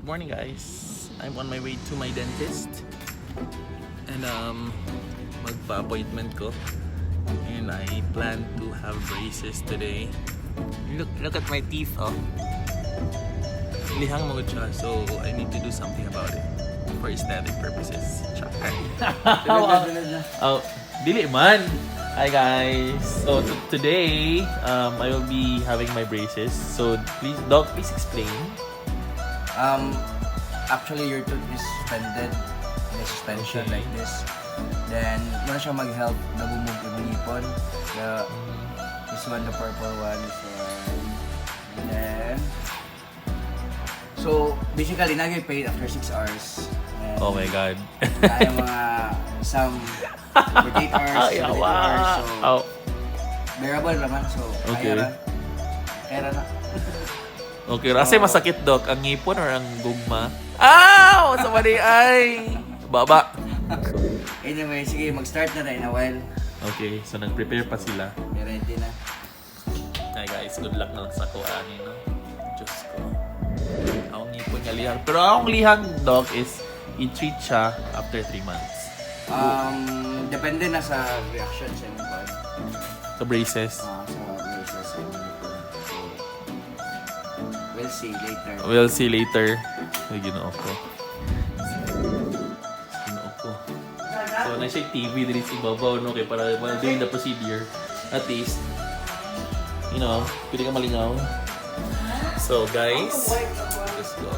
Morning, guys. I'm on my way to my dentist. And magpa-appointment ko. And I plan to have braces today. Look at my teeth, oh. Lihang mo siya, so I need to do something about it for aesthetic purposes. Char. Oh, dili man. Hi, guys. So today, I will be having my braces. So please, Doc, please explain. Actually, your tooth is suspended in a suspension like this. Then, mao na siya mag-help na move imong ngipon. This one, the purple one, this one. And then, so, basically, naa gyud pain after 6 hours. And Oh my God. Kaya mga some 48 hours, Ay, 72 awa. Hours. So, Oh. bearable naman. So, kaya ra. Kaya ra na. Okay, asa masakit, Doc? Ang ngipon or ang gugma? Ow! Sa mali ay! Baba. Anyway, sige, mag-start na tayo in a while. Okay, so nag-prepare pa sila. Ready na. Hi guys, good luck na lang sa ko ani, no? Diyos ko. Akong ngipon nga lihang. Pero akong lihang, Doc, is i-treat siya after 3 months. Depende na sa reaction sa imong body. Sa braces. Ah, sa braces sa imong ngipon. So, we'll see later. We'll see later. Ay, Ginoo ko. Ginoo ko. So, naa siya TV diri sa ibabaw, no? Kay para while doing the procedure, at least, pwede ka malingaw. So, guys, let's go.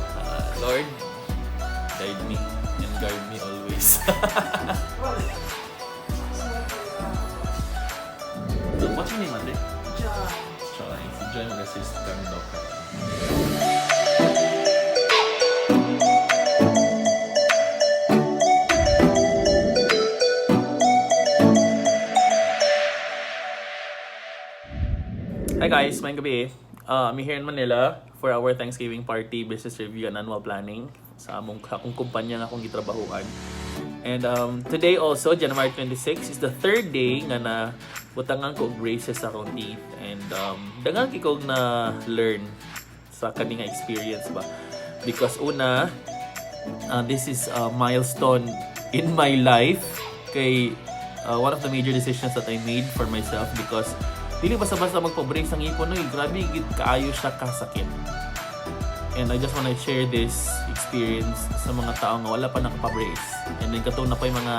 Lord, guide me and guard me always. So, what's your name, ate? Joy. Joy. Si Joy mag-assist kang Doc. Hi guys, maayong gabii. I'm here in Manila for our Thanksgiving party, business review and annual planning sa among akong kumpanya nga akong gitrabahuan. And today also, January 26, is the third day nga na butangan ko og braces sa akong teeth. And daghan kay kog na learn sa kani nga experience ba. Because una, this is a milestone in my life kay one of the major decisions that I made for myself because dili basta-basta magpa-brace ang ngipon, no, grabe gid kaayo siya kasakit. And I just wanna share this experience sa mga tao nga wala pa nakapa-brace. And then katong naa pa yung mga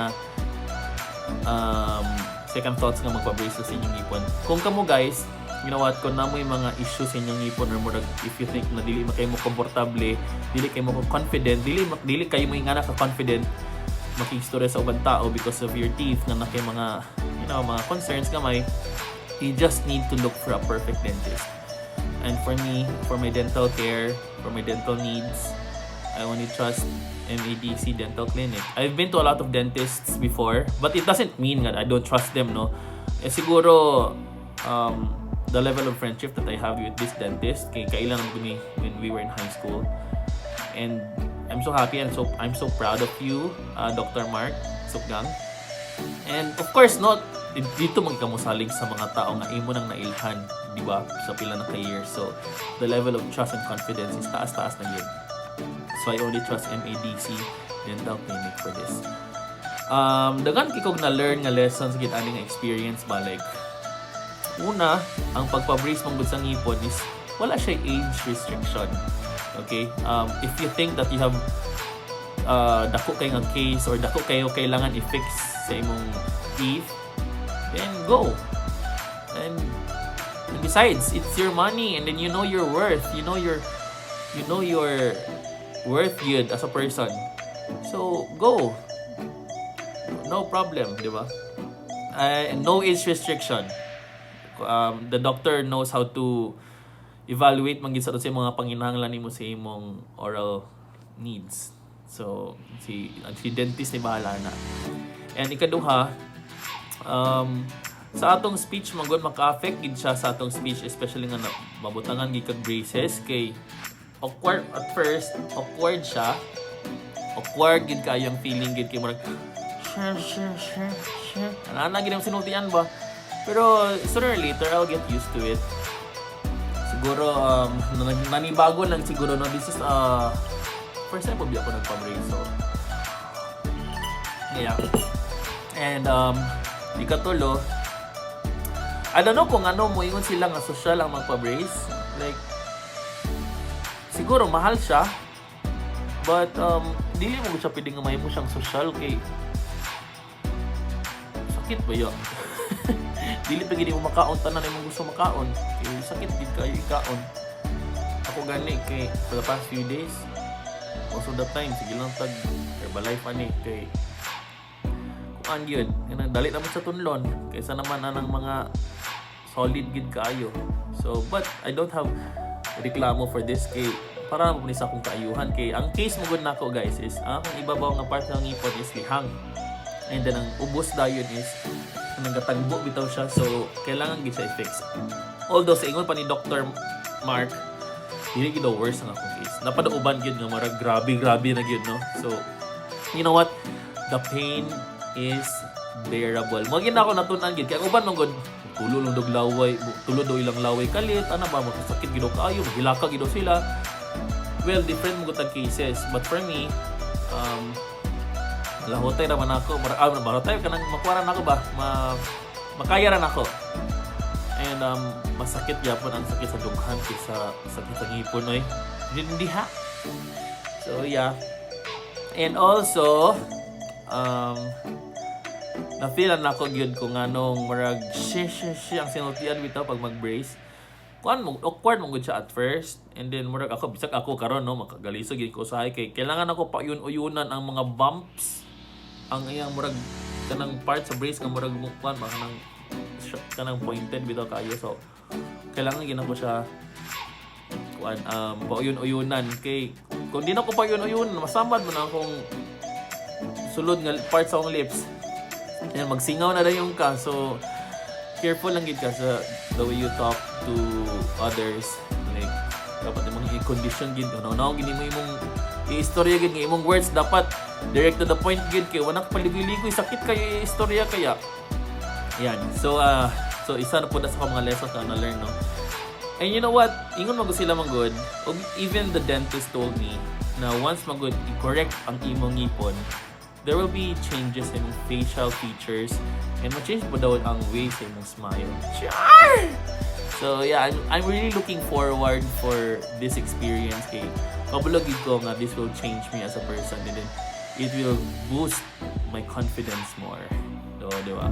second thoughts nga magpa-brace sa inyong ngipon. Kung kamo guys, you know what, kung naa moy mga issues sa inyong ngipon or murag if you think na dili man kayo mo komportable, dili kayo mo confident, dili kayo mo ingana ka confident makigstorya sa ubang tao because of your teeth nga naa kay mga mga concerns gamay, you just need to look for a perfect dentist. And for me, for my dental care, for my dental needs, I only trust MADC Dental Clinic. I've been to a lot of dentists before, but it doesn't mean that I don't trust them, no? Eh, siguro, the level of friendship that I have with this dentist, kay kaila na mi when we were in high school. And I'm so happy and so I'm so proud of you, Dr. Mark Sukgang. And of course, not dito magkamusalig sa mga tao nga imo nang nailhan, di ba? Sa pila na ka years. So, the level of trust and confidence is taas-taas na yun. So, I only trust MADC Dental Clinic for this. Daghan kay kog na-learn nga lessons gid ani nga experience ba, like una, ang pagpa-brace mong sa ngipon is wala siya age restriction. Okay? If you think that you have dako kay nga case or dako kayo kailangan i-fix sa imong teeth, then go. And besides, it's your money and then you know your worth. You know your worth yun as a person. So, go. No problem, di ba? No age restriction. The doctor knows how to evaluate man gid sa mga panginahanglan nimo sa imong oral needs. So, si dentist ni bahala na. And ikaduha, sa atong speech man gud, maka-affect gid siya sa atong speech, especially nga na, mabutangan gid kag braces kay awkward at first, awkward siya. Awkward gid kayo ang feeling gid kay murag sure sure sure sure. Ana gid ang sinultian ba. Pero sooner or later I'll get used to it. Siguro nanibago lang siguro, no. This is a First time po ako nagpa-brace, so yeah. And ikatulo, I don't know kung ano moingon sila nga social ang magpa-brace. Like, siguro mahal siya, but dili mo siya pwede nga mahimo siyang social kay sakit ba yun? Dili pa gid mo makaon tanan imong gusto makaon. Kay sakit gid kayo ikaon. Ako gani kay for the past few days, most of the time sige lang tag Herbalife ani kay kuan gyud kanang dali naman sa tunlon kaysa naman anang mga solid gid kaayo. So, but I don't have reklamo for this kay para mo ni sa akong kaayuhan, kay ang case mo gud nako, guys, is ang akong ibabaw nga part ng ngipon is lihang and then ang ubos dayon is nagatagbo bitaw siya, so kailangan gid siya i-fix. Although sa ingon pa ni Dr. Mark, dili gid daw worse ang akong case. Napadauban gid nga marag grabe grabe na gyud, no? So you know what, the pain is bearable. Mo gyud ako natun-an gid kay ang uban man gud tulo lang dog laway, tulo daw ilang laway kalit ana ba, magkasakit gid daw kaayo, maghilaka gid daw sila. Well, different mo gud tag cases, but for me, malahutay naman ako. Malahutay kanang makuha na ako ba, makaya ra nako. And masakit gyapon ang sakit sa dughan kaysa sakit sa ngipon oy. Hindi ha. So yeah. And also, na-feel na ako gyud kung anong murag she she she ang sinultian bitaw pag mag-brace. Kuan mo, awkward mo gud siya at first and then murag ako, bisag ako karon, no, makagalisod gyud ko usahay kay kailangan ako pa uyun-uyunan ang mga bumps, ang iyang murag kanang part sa brace nga murag mo kuan ba, kanang pointed bitaw kayo. So kailangan gid ko siya kuan, pauyun-uyunan kay kung di na ko pauyun-uyunan, masamad mo na akong sulod nga part sa akong lips. Yan, magsingaw na dayon ka. So careful lang gid ka sa the way you talk to others. Like, dapat imong i-condition gid ano na gini mo imong i-istorya gid nga imong words dapat direct to the point gid kay wala ka paligoy-ligoy, sakit kayo i-istorya kaya yan. So so isa na po na sa mga lessons na na-learn, no? And you know what, ingon man gud sila man gud ug even the dentist told me na once man gud i-correct ang imong ngipon, there will be changes in imong facial features and ma-change po daw ang way sa imong smile. Char! So yeah, I'm really looking forward for this experience kay kabalo gid ko nga this will change me as a person and then it will boost my confidence more. So, di ba?